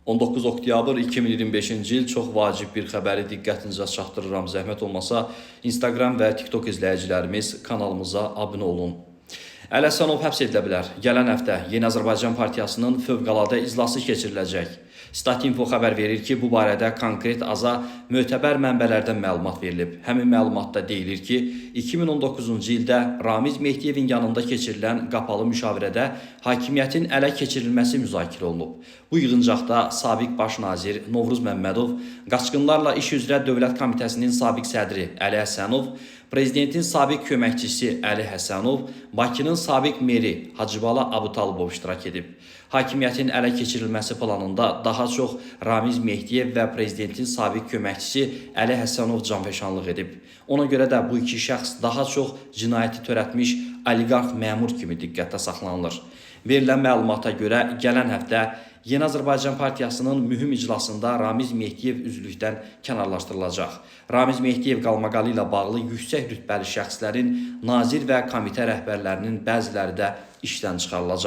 19 oktyabr 2025-ci il çox vacib bir xəbəri diqqətinizə çatdırıram. Zəhmət olmasa Instagram və TikTok izləyicilərimiz kanalımıza abunə olun. Əli Həsənov həbs edilə bilər. Gələn həftə Yeni Azərbaycan Partiyasının fövqəladə iclası keçiriləcək. Statinfo xəbər verir ki, bu barədə konkret aza mötəbər mənbələrdən məlumat verilib. Həmin məlumatda deyilir ki, 2019-cu ildə Ramiz Mehdiyevin yanında keçirilən qapalı müşavirədə hakimiyyətin ələ keçirilməsi müzakirə olunub. Bu yığıncaqda sabiq baş nazir Novruz Məmmədov, Qaçqınlarla İş üzrə Dövlət Komitəsinin sabiq sədri Əli Həsənov, prezidentin sabiq köməkçisi Əli Həsənov, Bakının sabiq meri Hacıbala Abutalibov iştirak edib. Hakimiyyətin ələ keçirilməsi planında daha çox Ramiz Mehdiyev və prezidentin sabiq köməkçisi Əli Həsənov canfəşanlıq edib. Ona görə də bu iki şəxs daha çox cinayəti törətmiş oliqarx məmur kimi diqqətdə saxlanılır. Verilən məlumata görə gələn həftə Yeni Azərbaycan Partiyasının mühüm iclasında Ramiz Mehdiyev üzvlükdən kənarlaşdırılacaq. Ramiz Mehdiyev qalmaqalı ilə bağlı yüksək rütbəli şəxslərin, nazir və komitə rəhbərlərinin bəziləri də işdən çıxarılacaq.